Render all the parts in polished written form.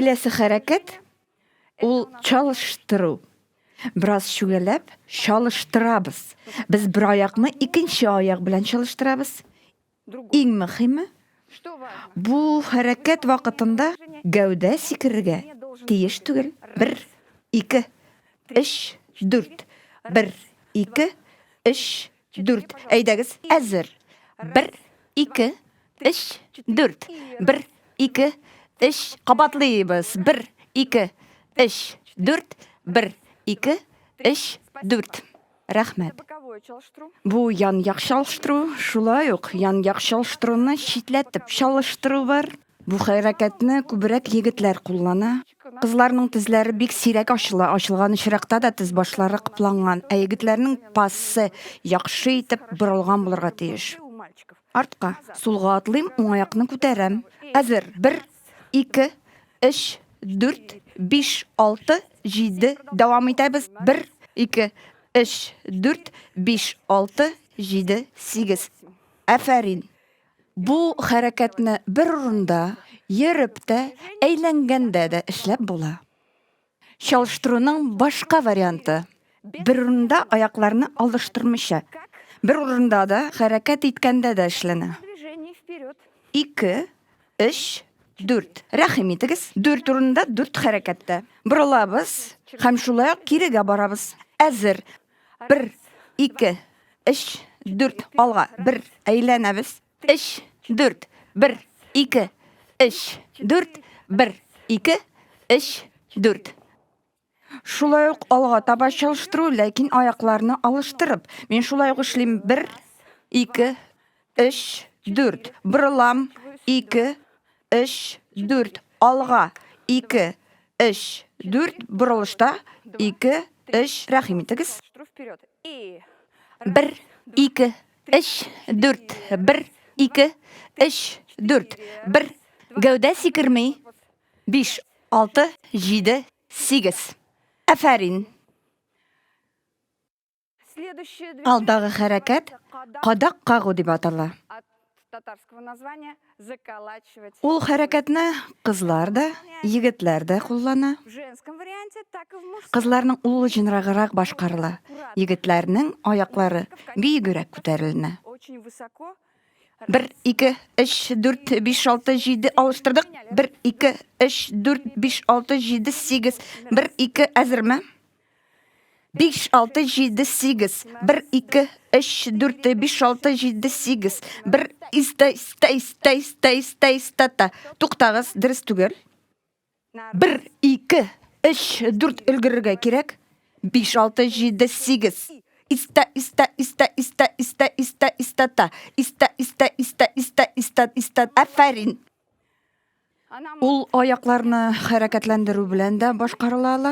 Киләсе хәрәкәт ул чалыштыру. Бераз чүгәләп чалыштырабыз. Без бер аякны икенче аяк белән чалыштырабыз. Иң мөһиме, бу хәрәкәт вакытында гәүдә сикерергә тиеш түгел. Бер, ике, өч, дүрт. Бер, ике, өч, дүрт. Әйдәгез, әзер. Бер, ике, өч, дүрт. Бер, ике, өч. Кабатлыйбыз. Бер, ике, өч, дүрт. Бер, ике, өч, дүрт. Рәхмәт. Бу ян-як чалыштыру, шулай ук ян-як чалыштыруны читләтеп чалыштыру бар. Бу хәрәкәтне күбрәк егетләр куллана. Кызларның тезләре бик сирәк ачыла, ачылган очракта да тез башлары капланган, ә егетләрнең пассе яхшы итеп борылган булырга тиеш. Артка, сулга атлыйм, уң аякны күтәрәм. Әзер, бер, ике, өч, дүрт, биш, алты, җиде, дәвам итәбез. Бер, ике, өч, дүрт, биш, алты, җиде, сигез. Афәрин! Бу хәрәкәтне бер урында йөреп тә, әйләнгәндә дә эшләп була. Чалыштыруның башка варианты, бер урында аякларны алыштырмыйча, бер урында да хәрәкәт иткәндә дә эшләнә. Ике, өч, дүрт. Рәхим итегез. Дүрт урында, дүрт хәрәкәттә. Борылабыз һәм шулай ук кирегә барабыз. Әзер. Бер, ике, өч, дүрт. Алга. Бер, әйләнәбез. Өч, дүрт. Бер, ике, өч, дүрт. Бер, ике, өч, дүрт. Шулай ук алга таба чалыштыру, ләкин аякларны алыштырып. Мин шулай ук эшлим. Бер, ике, өч, дүрт. Борылам. Ике, өч, дүрт. Алга. Ике, өч, дүрт. Борылышта. Ике, өч. Рәхим итегез. Бер, ике, өч, дүрт. Бер, ике, өч, дүрт. Бер. Гәүдә сикерми. Биш, алты, җиде, сигез. Афәрин! Алдагы хәрәкәт кадак кагу дип атала. Ул хәрәкәтне кызлар да, егетләр дә куллана. Кызларның ул җынрагырак башкарыла, егетләрнең аяклары биегрәк күтәреленә. Бер, ике, өч, дүрт, биш, алты, җиде, алыштырдык. Бер, ике, өч, дүрт, биш, алты, җиде, сигез. Бер, ике, әзерме? 5, 6, 7, 8. 1, 2, 3, 4, 5, 6, 7, 8. 1, иста, иста, иста, иста, иста, иста, та. Туктагыз, дөрес түгел. 1, 2, 3, 4 өлгерергә кирәк. 5, 6, 7, 8. Иста, иста, иста, иста, иста, иста, иста, та. Иста, иста, иста, иста, иста, иста. Афәрин. Ул аякларны хәрәкәтләндерү белән дә башкарыла ала.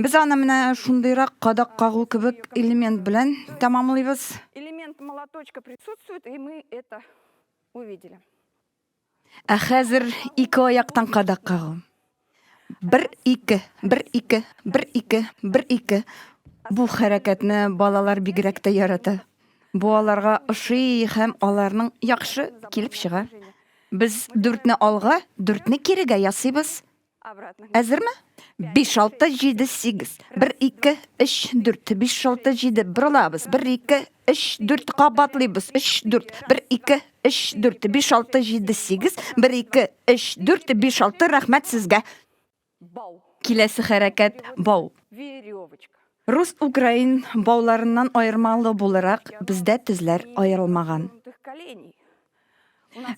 Без аны менә шундыйрак кадак кагу кебек элемент белән тәмамлыйбыз. Элемент молоточка присутствует, и мы это увидели. Ә хәзер ике аяктан кадак кагу. Бер, ике, бер, ике, бер, ике, бер, ике. Бу хәрәкәтне балалар бигрәк тә ярата. Бу аларга ошый һәм аларның яхшы килеп чыга. Без дүртне алга, дүртне кирегә ясыйбыз. Әзерме? Биш, алты, җиде, сигез. Бер, ике, өч, дүрт. Биш, алты, җиде. Борылабыз. Бер, ике, өч, дүрт. Кабатлыйбыз. Өч, дүрт. Бер, ике, өч, дүрт, биш, алты, җиде, сигез, бер, ике, өч, дүрт, биш, алты, рәхмәт сезгә. Киләсе хәрәкәт бау. Рус украин бауларыннан аермалы буларак, бездә тезләр аерылмаган.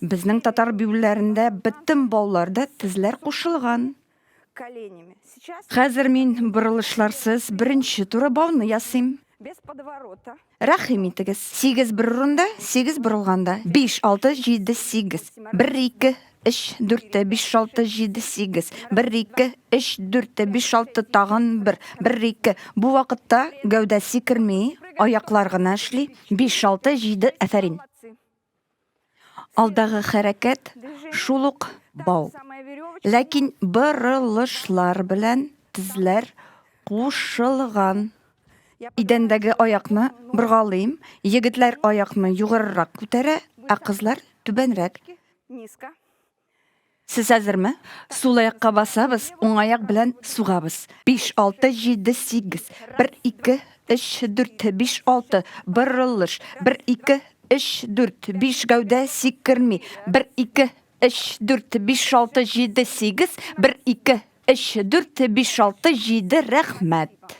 Безнең татар биюләрендә бөтен бауларда тезләр кушылган. Хәзер мин борылышларсыз беренче туры бауны ясыйм. Рәхим итегез. Сигез бер урында, сигез борылганда. Биш, алты, җиде, сигез. Бер, ике, өч, дүрт, биш, алты, җиде, сигез. Бер, ике, өч, дүрт, биш, алты, тагын бер. Бер, ике. Бу вакытта гәүдә сикерми, аяклар гына эшли. Биш, алты, җиде, афәрин. Алдагы хәрәкәт шул ук бау. Ләкин борылышлар белән тезләр кушылган. Идәндәге аякны боргалыйм, егетләр аякны югарырак күтәрә, ә кызлар түбәнрәк. Сез әзерме? Сул аякка басабыз, уң аяк белән сугабыз. 5, 6, 7, 8. 1, 2, 3, 4, 5, 6. Борылыш. 1, 2, 3, 4, 5 гәүдә сикерми. 1, 2, 3, 4, 5, 6, 7, 8. 1, 2, 3, 4, 5, 6, 7. Рәхмәт.